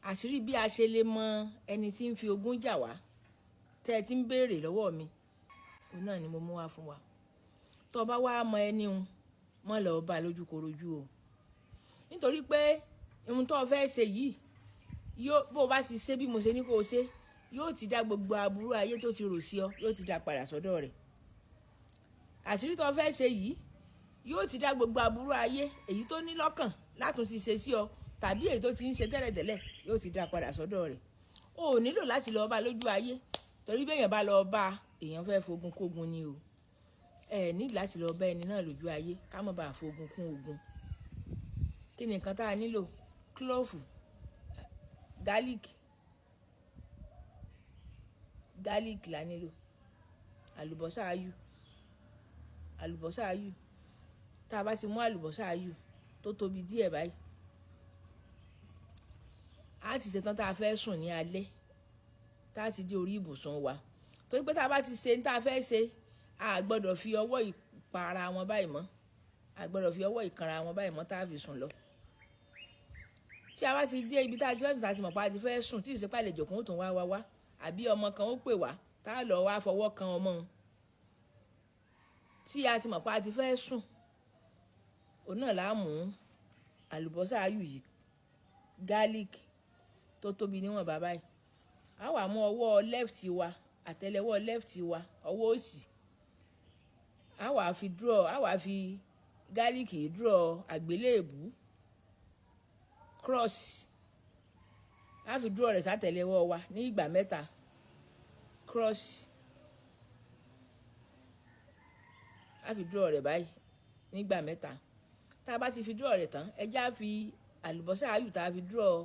Àṣírí bí a ṣe lè mọ ẹni tí ń fi ogún jà wá tẹ́ ẹ ti ń béèrè lọ́wọ́ mi, òun náà ni mo mú wá fún wa. Tó bá wá mọ ẹni hun, mọ́ lọ bá lójúkorojú o. Nítorí pé ohun tó fẹ́ ṣe yìí, yóò, bó bá ti ṣe bí mo ṣe ní kó ṣe, yóò ti dá gbogbo aburú ayé tó ti rò sí ọ, yóò ti dá padà sọ́dọ̀ rẹ̀. Àṣírí tó fẹ́ ṣe yìí yóò ti dá gbogbo aburú ayé èyí tó ní lọ́kàn látún ti ṣe sí ọ tàbí èyí tó ti ń ṣe tẹ́lẹ̀tẹ́lẹ̀, yóò ti dá padà sọ́dọ̀ rẹ̀. O ò nílò láti lọ bá lójú ayé, torí bí èèyàn bá lọ bá, èèyàn fẹ́ fogun kógun ni o. Ẹ ní láti lọ bá ẹni náà lójú ayé ká má bá fogun kún ogun. Kí ni nǹkan tá a nílò? Clove, garlic, garlic la nílò, àlùbọ́sà ayù, àlùbọ́sà ayù. Tá a bá ti mú àlùbọ́sà ayù tó tóbi díẹ̀ báyìí, a ti ṣetán tá a fẹ́ sùn ní alẹ́, tá a ti dé orí ibùsùn wa. Torí pé tá a bá ti ṣe ní tá a fẹ́ ṣe, a gbọ́dọ̀ fi ọwọ́ ìpa ara wọn báyìí mọ́, a gbọ́dọ̀ fi ọwọ́ ìkanra wọn báyìí mọ́ tá a fi sùn lọ. Tí a bá ti dé ibi tá a ti fẹ́ sùn, tá a ti mọ̀ pé a ti fẹ́ sùn, tí ìsepá àlejò kan ó tún wá wá wá, àbí ọmọ kan ó pè wá, tá a lọ wá fọwọ́ kan ọmọ òun. Tí a ti mọ̀ pé a ti fẹ́ sùn, òun náà là á mú àlùbọ́sà ayù yìí, garlic tó tóbi níwọ̀n bàbá yìí. A wà mú ọwọ́ left wa, àtẹ́lẹwọ́ left wa, ọwọ́ òsì. A wà fi draw, a wà fi garlic draw àgbélébùú cross. A fi draw rẹ̀ sátẹ́lẹwọ́ wa ní ìgbà mẹ́ta, cross. A fi draw rẹ̀ báyìí nígbà mẹ́ta. Tá a bá ti fi draw rẹ̀ tán, ẹ já fi àlùbọ́sà ayù tá a fi draw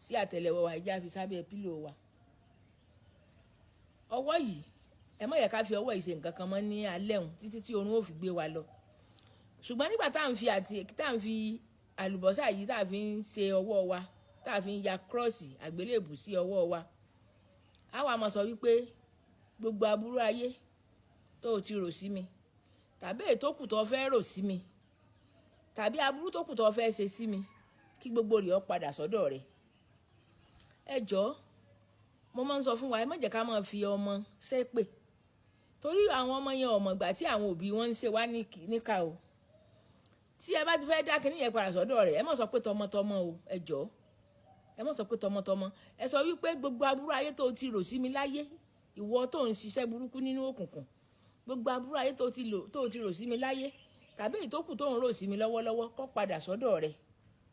sí àtẹ́lẹwọ́ wa, ẹ já fi sábẹ́ pílò wa. Ọwọ́ yìí, ẹ má yẹ ká fi ọwọ́ yìí ṣe nǹkan kan mọ́ ní alẹ́ òun títí tí oorun ó fi gbé wa lọ. Ṣùgbọ́n nígbà tá à ń fi àti tá à ń fi àlùbọ́sà yìí tá a fi ń ṣe ọwọ́ wa, tá a fi ń ya cross àgbélébùú sí ọwọ́ wa, a wà máa sọ wípé gbogbo aburú ayé tó o ti rò sí mi, tàbí èyí tó kù tó fẹ́ rò sí mi, tàbí aburú tó kù tó fẹ́ ṣe sí mi, kí gbogbo rẹ̀ ó padà sọ́dọ̀ rẹ̀. Ẹ jọ̀ọ́, mo máa ń sọ fún wa, ẹ má jẹ́ ká máa fi ọmọ ṣépè, torí àwọn ọmọ yẹn ò mọ̀ ìgbà tí àwọn òbí wọn ń ṣe wá níkà o. Tí ẹ bá ti fẹ́ dá kíní yẹn padà sọ́dọ̀ rẹ̀, ẹ má sọ pé tọmọtọmọ o. Ẹ jọ̀ọ́, ẹ má sọ pé tọmọtọmọ. Ẹ sọ wípé gbogbo aburú ayé tó ti rò sí mi láyé, ìwọ tó ń ṣiṣẹ́ burúkú nínú òkùnkùn, gbogbo aburú ayé tó ti lò, tó ti rò sí mi láyé, tàbí èyí tó kù tó ń rò sí mi lọ́wọ́lọ́wọ́, kó padà sọ́dọ̀ rẹ̀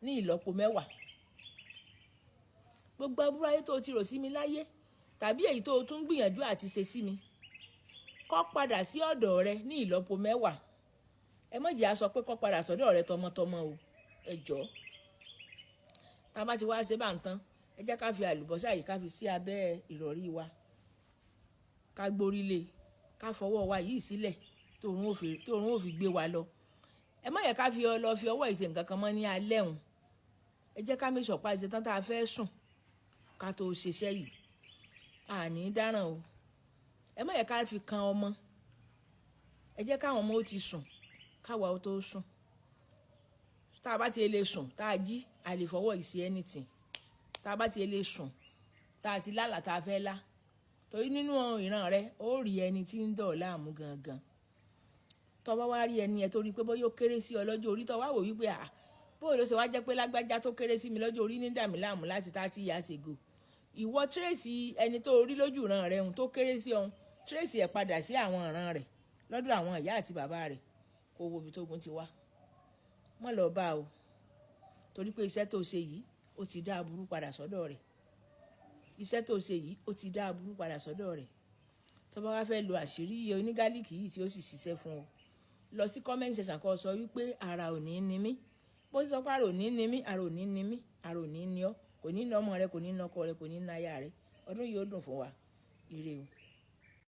ní ìlọ́po mẹ́wàá. Gbogbo aburú ayé tó ti rò sí mi láyé, tàbí èyí tó tún gbìyànjú àti ṣe sí mi, kó padà sí ọ̀dọ̀ rẹ̀ ní ìlọ́po mẹ́wàá. Ẹ má jẹ́ a sọ pé kó padà sọ́dọ̀ rẹ̀ tọmọtọmọ o. Ẹ jọ̀ọ́, tá a bá ti wá ṣe bá ń tán, ẹ jẹ́ ká fi àlùbọ́sà yìí ká fi sí abẹ́ ìrọ̀rí wa, ká gbórí lé, ká fọwọ́ wa yìí sílẹ̀ tóorun ó fi gbé wa lọ. Ẹ má yẹ ká fi lọ fi ọwọ́ yìí ṣe nǹkan kan mọ́ ní alẹ́ òun. Ẹ jẹ́ ká make sure pé a ṣe tán tá a fẹ́ sùn ká tó ṣiṣẹ́ yìí. A ní dáràn o. Ẹ má yẹ ká fi kan ọmọ. Ẹ jẹ́ káwọn ọmọ ó ti sùn káwa ó tó sùn. Tá a bá ti lè sùn, tá a jí, a lè fọwọ́ yìí sí anything. Tá a bá ti lè sùn, tá a ti lálàá tá a fẹ́ lá, torí nínú ìran rẹ ó rí ẹni tí ń dọ̀ láàmú gangan. Tó bá wá rí ẹni ẹ tó rí pé bóyá ó kéré sí ọ lọ́jọ́ orí, tó wá wò wípé à bó ló ṣe wá jẹ́ pé lágbájá tó kéré sí mi lọ́jọ́ orí ní dà mí láàmú láti 30 years ago. Ìwọ trace ẹni tó rí lójú ìran rẹ ohun tó kéré sí ọ, trace ẹ̀ padà sí àwọn ìran rẹ̀ lọ́dọ̀ àwọn ìyá àti bàbá rẹ̀, kó wo ibi tógun ti wá. Má lọ bá o, torí pé iṣẹ́ tó ṣe yìí ó ti dá aburú padà sọ́dọ̀ rẹ̀. Iṣẹ́ tó ṣe yìí ó ti dá aburú padà sọ́dọ̀ rẹ̀. Tó bá wá fẹ́ lo àṣírí onígálíkì yìí tí ó sì ṣiṣẹ́ fún ọ, lọ sí comment section kó sọ wípé ara ò ní ní mí. Bó ti sọ pé ara ò ní ní mí, ara ò ní ní mí, ara ò ní ní ọ, kò ní ní ọmọ rẹ, kò ní ní ọkọ rẹ, kò ní ní aya rẹ. Ọdún yìí ó dùn fún wa. Ire o.